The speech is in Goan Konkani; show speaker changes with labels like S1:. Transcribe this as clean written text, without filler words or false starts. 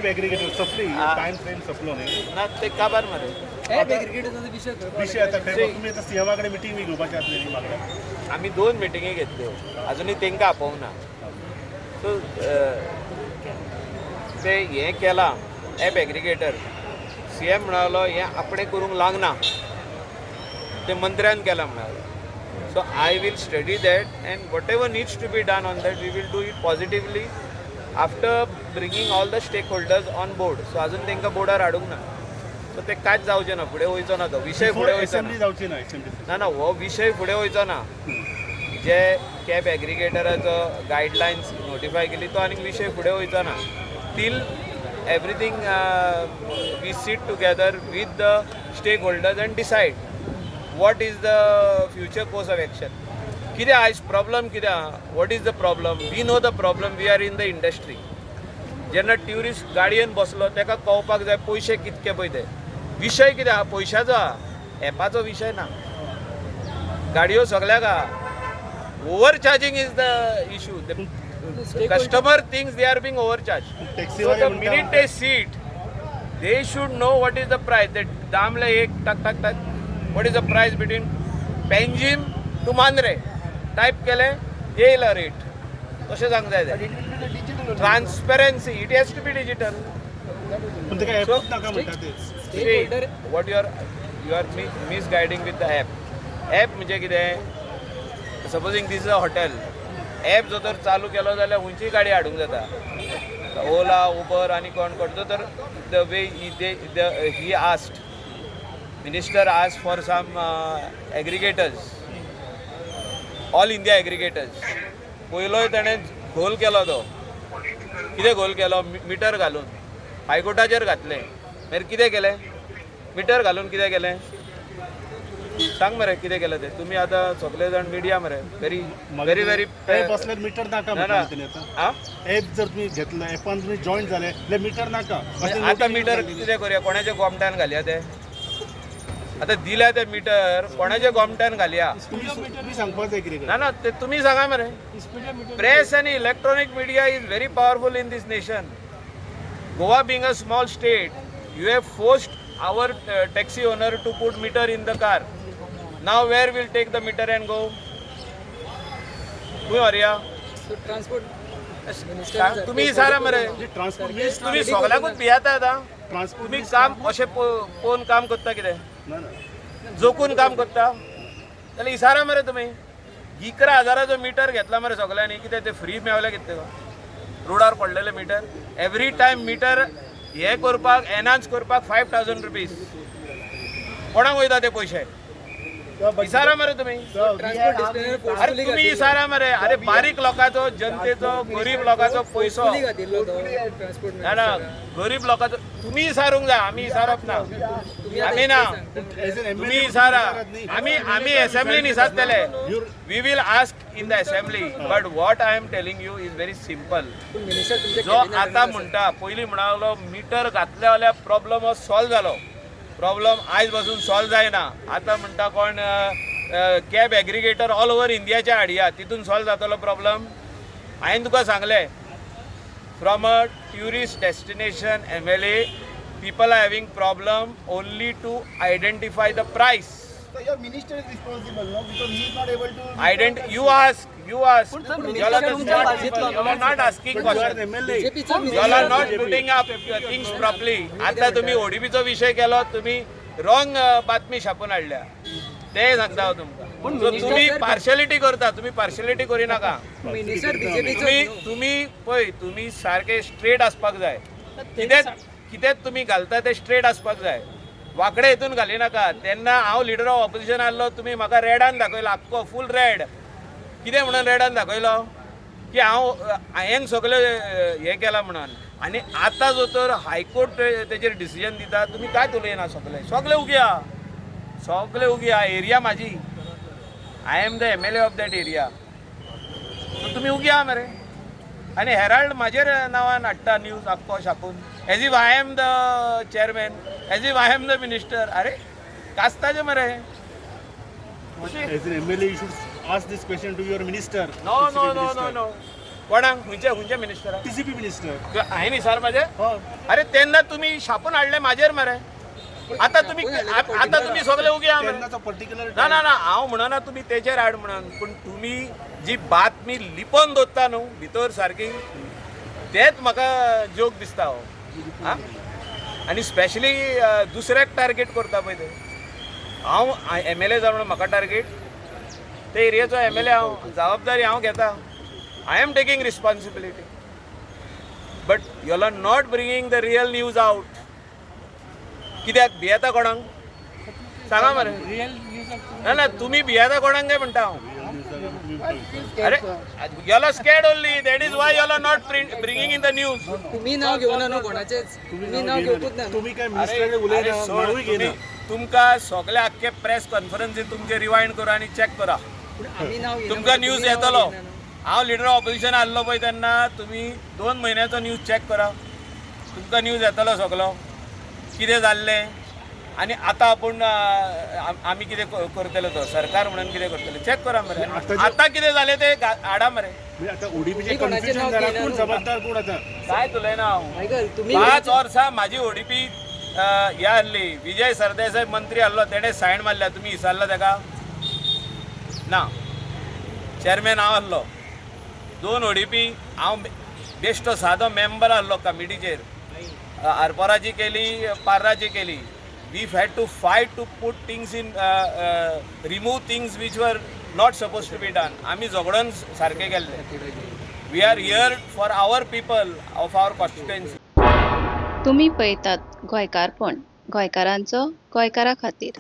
S1: Cab aggregator supply.
S2: हा.
S1: टायम फ्रेम सपलो न्ही?
S2: ना, ते काबार मरे.
S3: ॲप एग्रीगेटरचा विषय खंय?
S1: विषय आता खंय? तुमी आतां सीएमा कडेन मिटींग बी घेवपाची आसलेली मागण्या.
S2: आमी दोन मिटिंगी घेतल्यो, अजुनूय तांकां आपोवंक ना. सो ते हें केलां एप एग्रीगेटर, सीएम म्हणालो हें आपणें करूंक लागना, ते मंत्र्यान केलां म्हणालो. So I will study that and whatever needs to be done on that, we will do it positively after bringing all the stakeholders on board. So अजून तांकां बोर्डार हाडूंक ना, सो ते कांयच जावचें ना, फुडें वयचो ना तो विशय, फुडें वयचो ना.
S1: असेंब्ली जावची ना असेंब्ली?
S2: ना ना, हो विशय फुडें वयचो ना. जे कॅब एग्रीगेटराचो गायडलायन्स नोटिफाय केली, तो आनीक विशय फुडें वयचो ना till everything we sit together with the stakeholders and decide what is the future course of action. कितें आयज प्रॉब्लम कितें आहा? What is the problem? We know the problem, we are in the industry. जेन्ना ट्युरिस्ट गाडयेन बसलो, ताका कळपाक जाय पयशे कितके पळय ते. विशय कितें आहा? पयशाचो आहा, एपाचो विशय ना. गाडयो सगल्याक आहा. Overcharging is the issue. Customer thinks they are being overcharge. So
S1: टॅक्सीवाले
S2: the minute they sit, they should know what is the price. ते दामले एक टक टक टक, what is the price between Panjim to Mandrem, type केलें, येयला रेट. तशें जावंक जाय तें. Transparency, it has to be digital.
S1: पूण तेका एपूच नाका म्हणटा ते.
S3: Stakeholder
S2: What you are misguiding with the app. App म्हणजे कितें? Supposing this is a hotel app, जो तर चालू केलो जाल्यार खंयचीय गाडी हाडूंक जाता, ओला, उबर आनी कोण कोण. जो तर the way the he asked, minister ask for some aggregators, all India aggregators. पयलोय ताणें घोल केलो. तो कितें घोल केलो? मिटर घालून हायकोर्टाचेर घातलें. मागीर कितें केलें? मिटर घालून कितें केलें? सांग मरे, कितें केलें तें? तुमी आतां सगळे जाण मिडिया मरे, व्हेरी व्हेरी व्हेरी.
S1: एप असल्यार मिटर नाका
S2: ना.
S1: म्हणटा तेणी आतां.
S2: आ?
S1: एप जर तुमी घेतलं, एपान तुमी जॉईन जाले जाल्यार मिटर नाका अशें.
S2: आतां मिटर कितें करुया? कोणाच्या गोमट्यान घालया ते? आतां दिल्या ते मिटर कोणाच्या गोमट्यान घालया?
S1: तुमी सांगपाक जाय कितें.
S2: ना ना, ते तुमी सांगा मरे. प्रेस आनी electronic media is very powerful in this nation. Goa being a small state, you have forced our taxi owner to put meter in the car. Now where will take the meter and go? खंय व्हरया?
S3: Transport minister.
S2: तुमी विचारा मरे.
S1: Transport minister.
S2: तुमी सगळ्याकूच भियेता आतां.
S1: ट्रान्सपोर्ट
S2: तुमी काम अशें पळोवन काम करता कितें?
S1: ना ना.
S2: जोखून काम करता जाल्यार इसारा मरे तुमी. 11 हजाराचो मिटर घेतला मरे सगळ्यांनी. कितें ते फ्री मेवले कितें रोडार पडलेले मिटर? एवरी टायम मिटर हे करपाक, एनहान्स करपाक 5,000 रुपीज. कोणाक वयता ते पयशे? इसारा मरे तुम्ही.
S3: ट्रान्सपोर्ट डिस्प्लेनर.
S2: अरे, तुम्ही इसारा मरे. अरे, बारीक लोकांचो, जनतेचो, गरीब लोकांचो पयसो.
S3: घातिल्लो तो ट्रान्सपोर्ट.
S2: ना ना, गरीब लोकांचो तुम्ही इसारूंक जाय. आमी इसारप ना, आमी ना.
S1: एज एन
S2: तुम्ही इसारा. आमी आमी असेंब्लीन इसारतले. We will ask in the assembly, but what I am telling you is very simple.
S3: Minister तुमच्या
S2: जो आता म्हणटा, पयलीं म्हणालो मिटर घातले जाल्यार प्रॉब्लम हो सॉल्व जालो. प्रॉब्लम आयज पासून सॉल्व जायना. आतां म्हणटा कोण कॅब एग्रीगेटर ऑल ओवर इंडियाचे हाडया, तितून सॉल्व जातलो प्रॉब्लम. हांवें तुका सांगलें, from a tourist destination MLA, people are having problem only to identify the price.
S4: So your minister is responsible, no? Because he is not able to.
S2: You ask, you ask.
S3: Sir,
S2: You all are the
S3: तुमच्या
S2: smart
S3: बाजूतलो
S2: people. You are not asking questions.
S1: MLA.
S3: बीजेपीचो.
S2: You all are not putting up your things properly. आता तुम्ही ओडीपीचो विषय केलो, तुम्ही रॉंग बातमी छापून हाडल्या, ते सांगता हांव तुमकां. So तुम्ही पार्शलिटी करता, तुम्ही पार्शलिटी करी नाका.
S3: मिनिस्टर बीजेपीचो.
S2: तुम्ही तुम्ही पळय, तुम्ही सारखे स्ट्रेट आसपाक जाय. कितें कितें तुमी घालता ते स्ट्रेट आसपाक जाय, वांकडे हितून घाली नाका. तेन्ना हांव लिडर ऑफ ऑपोजिशन आहलो, तुमी म्हाका रेडान दाखयलो, आख्खो फूल रेड. कितें म्हणून रेडान दाखयलो? की हांव हांवें सगळें हें केलां म्हणून. आनी आतां जो तर हायकोर्ट तेजेर डिसिजन दिता, तुमी कांयच उलयना. सगळे सगळे उगी आहा, सगळे उगी आहा. एरिया म्हाजी, I am the MLA of that area. So तुमी उगी आहा मरे आनी हेराल्ड म्हाजेर नांवान हाडटा न्यूज आख्खो छापून, as if I am the chairman, as if I am the minister. अरे, कास्ताचे मरे.
S1: As an MLA, you should ask this question to your minister.
S2: No, no, no, no, no. कोणाक, खंयच्या खंयच्या मिनिस्टराक?
S1: TCP minister.
S2: हांवें न्ही माझे.
S1: हय.
S2: अरे, तेन्ना तुमी छापून हाडले म्हाजेर मरे. आता तुम्ही सगळे उगे आहा मरे.
S1: तेन्नाचो पर्टिक्युलर.
S2: ना ना ना, हांव म्हणना तुमी तेजेर हाड म्हणून, पूण तुमी जी बातमी लिपोवन दवरता न्हू भितर सारकी, तेच म्हाका जोक दिसता हो. आं, आनी स्पेशली दुसऱ्याक टार्गेट करता पळय ते. हांव एमएलए जावन म्हणून म्हाका टार्गेट. ते एरियेचो एमएलए हांव, जबाबदारी हांव घेता. I am taking responsibility, but you are not bringing the real news out. कित्याक भियेता कोणाक, सांगा मरे. ना ना, तुमी भियेता कोणाक काय म्हणटा हांव. अरे, you are scared only, that is why you are not bringing in the news.
S3: तुम्ही नाव घेवना न्हू कोणाचेच, तुम्ही नाव घेवकूच ना न्हू.
S1: तुम्ही काय मिनिस्टराकडे उलयना, नावूय घेयना.
S2: तुमकां सगळे आख्खे प्रेस कॉन्फरन्सीन तुमचे रिवायंड करा आनी चॅक करा.
S3: पूण आमी नाव घेयना.
S2: तुमकां
S3: तुम्ही
S2: न्यूज
S3: नाव
S2: येतलो.
S3: घेयना न्हू.
S2: हांव लिडर ऑफ ऑपोजिशन आहलो पळय तेन्ना तुमी 2 म्हयन्याचो न्यूज चॅक करा, तुमकां न्यूज येतलो सगलो कितें जाल्लें आनी आतां आपूण आमी कितें करतले, तो सरकार म्हणून कितें करतले, चॅक करा मरे. आतां कितें जालें तें हाडा मरे.
S1: म्हणजे आता ओडीपीचे
S3: तुम्ही कोणाचें
S1: कन्फ्युजन
S3: नाव
S1: जाला.
S3: घेयना
S1: कोण
S3: न्हू.
S1: जबाबदार कोण आता?
S2: काय उलयना हांव.
S3: मायकल, तुम्ही
S2: 5 वर्सां म्हाजी ओडीपी ह्या आहली, विजय सरदेसाय मंत्री आहलो, तेणें सायन मारल्या. तुमी विचारला तेका ना? चॅरमॅन हांव आहलो. दोन ओडीपी, हांव बेश्टो सादो मेंबर आहलो कमिटीचेर. आरपोराची केली, पार्राची केली. We had to fight to put things in, remove things which were not suppose to be done. आमी झगडोन सारकें केल्लें. We are here for our people of our constituency.
S5: तुमी पळयतात गोंयकारपण, गोंयकारांचो गोंयकारा खातीर.